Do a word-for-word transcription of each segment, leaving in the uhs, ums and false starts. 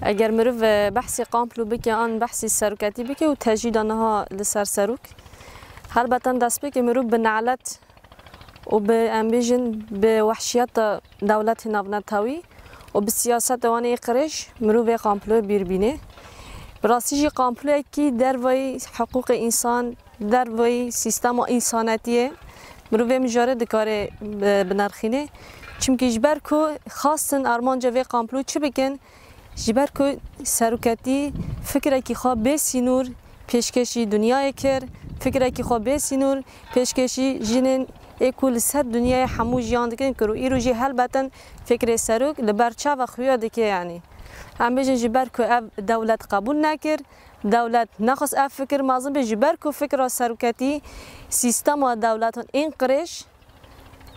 Eger mirov, e, behsê Komplo bike an behsê seroketî bike û tecrîda niha li ser serok, helbeten dest pê ke mirov bi nelet û bi, em bêjin, bi wehşiyeta dewletê navnetewî û bi siyaseta wan ê qirêj mirov vê Komployê bîr bîne. Bi rastî jî Komployekî dervayî hiqûqê însan, dervayî sîstema însanetiyê mirov vê mijarê dikare bi-, binirxîne. Çimkî ji ber ku xwestin armanca vê Komplo çi bikin? Ji ber ku seroketî fikrekî xwe bê sînor pêşkêşî dinyayê kir, fikrekî xwe bê sînor pêşkêşî jinên ê ku li ser dinyayê hemû jiyan dikin kir û îro jî helbeten fikrê serok li ber çava xuya dike, yanî. Em bêjin ji ber ku ev dewlet qebûl nekir, dewlet nexwest ev fikir mezin be, ji ber ku fikra seroketî sîstema dewletan ên qirêj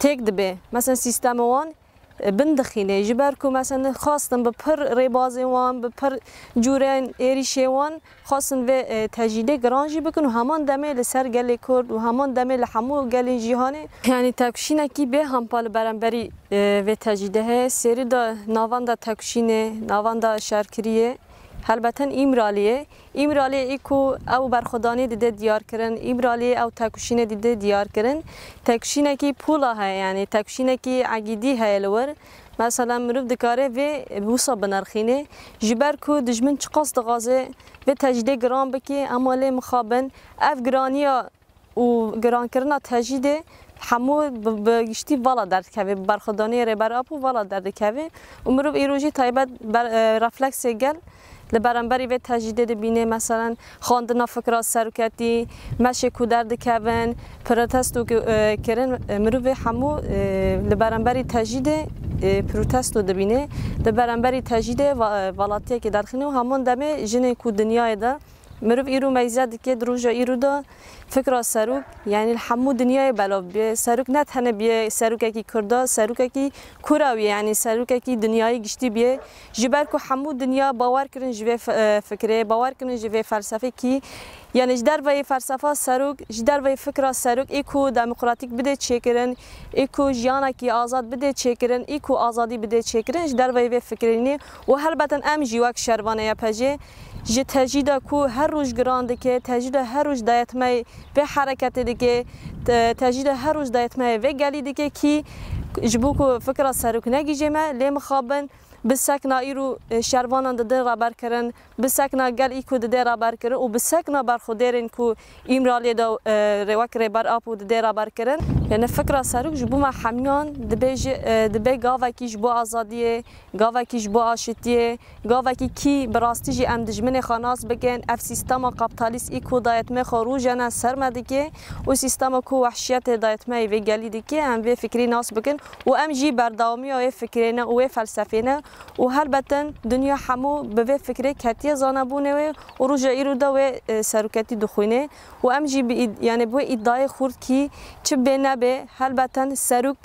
têk dibe. Mesela sîstema wan, e, bin dixîne. Ji ber ku mesela xwestin bi pir rêbazên wan, bi pir cûrên êrîşê wan xwestin vê, e, tecrîdê giran jî bikin û heman demê li ser gelê Kurd û heman demê li hemû gelên cîhanê, yanî tevkişînekî bê hempa li beramberî, e, vê tecrîdê heye. Sêrî de navenda tevkişînê, navenda şerkiriyê, helbeten Îmraliyê. Îmraliyê î ku ew berxwedanê dide diyar kirin, Îmraliyê ew tevkişînê dide diyar kirin. Tevkişînekî pûla heye, yanî tevkişînekî egîdî heye li wir. Mesela mirov dikare vê wisa binirxîne. Ji ber ku dijmin çiqas dixwaze vê tecrîdê giran bike, ema lê mixabin ev giraniya û girankirina tecrîdê hemû bi, bi giştî vala derdikeve, bi berxwedaniyê Rêber Apo vala derdikeve û mirov îro jî taybet ber-, e, refleksê gel li beramberî vê tecrîdê dibîne, meselen, xwendina fikra seroketî, meşê ku derdikevin, protesto ki-, e, kirin, e, mirovê hemû, e, li beramberî tecrîdê, e, protesto dibîne, li beramberî tecrîdê va-, e, valatiyekê derxîne û heman demê jinên ku dinyayê de Mirov îro meyze dike, di roja îro de fikra serok, yanî li hemû dinyayê belav bûye. Serok ne tenê bûye serokekî Kurda, serokekî kura wî, yanî serokekî dinyayê giştî bûye. Ji ber ku hemû dinya bawer kirin ji vê fi-, e, fikrê, bawer kirin ji vê felsefê kî, yanî ji derveyê felsefa serok, ji derveyê fikra serok, ê ku demokratîk bide çêkirin, ê ku jiyanekî azad bide çêkirin, ê ku azadî bide çêkirin, ji derveyê vê fikrê nîne. Û helbeten em jî wek şervanê Y P G, ji tecrîda ku her roj giran dike, tecrîda her roj dayetmeyê vê hereketê dike, te-, tecrîda her roj dayetmeyê vê gelî dike kî ji bo ku fikra serok negihîje me, lê mixabin bi sekna îro, e, şervanan dide raberkirin, bi sekna gel î ku dide raberkirin û bi sekna berxwedêrên ku Îmraliyê de, e, rê-, wek Rêber Apo dide raberkirin. Yanî fikra serok ji bo me hemiyan dibêje, e, dibe gavekî ji bo azadiyê, gavekî ji bo aşitiyê, gavekî kî bi rastî jî em dijminê xwe nas bikin, ev sîstema kaptalîst î ku dayetmê xwe rûjene ser me dike û sîstema ku wehşiyetê dayetmeyê vê gelî dike, em vê fikrî nas bikin û em jî berdewamiya wê fikrê ne û wê felsefê ne û helbeten dinya hemû bi vê fikrê ketiye zanebûnê wê û roja îro de wê, e, seroketî dixwîne û em jî bi îd-, yanî bi wê îdayê xurt kî çi bê nebê, helbeten serok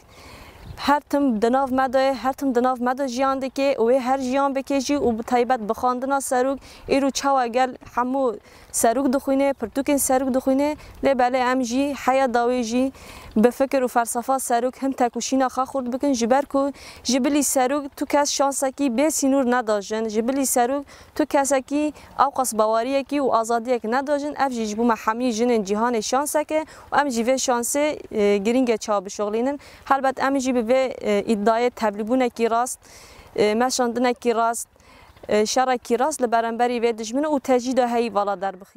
her tim di nav me de ye, her tim di nav me de jiyan dike û wê her jiyan bike jî û bi taybet bi xwendina serok, îro çawa gel hemû serok dixwîne, pirtûkên serok dixwîne, lê belê em jî heya dawî jî bi fikir û felsefa serok hin tekoşîna xwe xurt bikin, ji ber ku ji bilî serok tu kes şansekî bê sînor neda jin, ji bilî serok tu kesekî ewqas baweriyekî û azadiyek neda jin, ev jî ji bo me hemî jinên cîhanê şansek e û em jî vê şansê, e, girîng e çawa bişuxulînin. Helbet em jî bi vê, e, îdayê tevlîbûnekî rast, e, meşandinekî rast, e, şerekî rast li beramberî vê dijmin û tecrîda heyî vala derbixînin.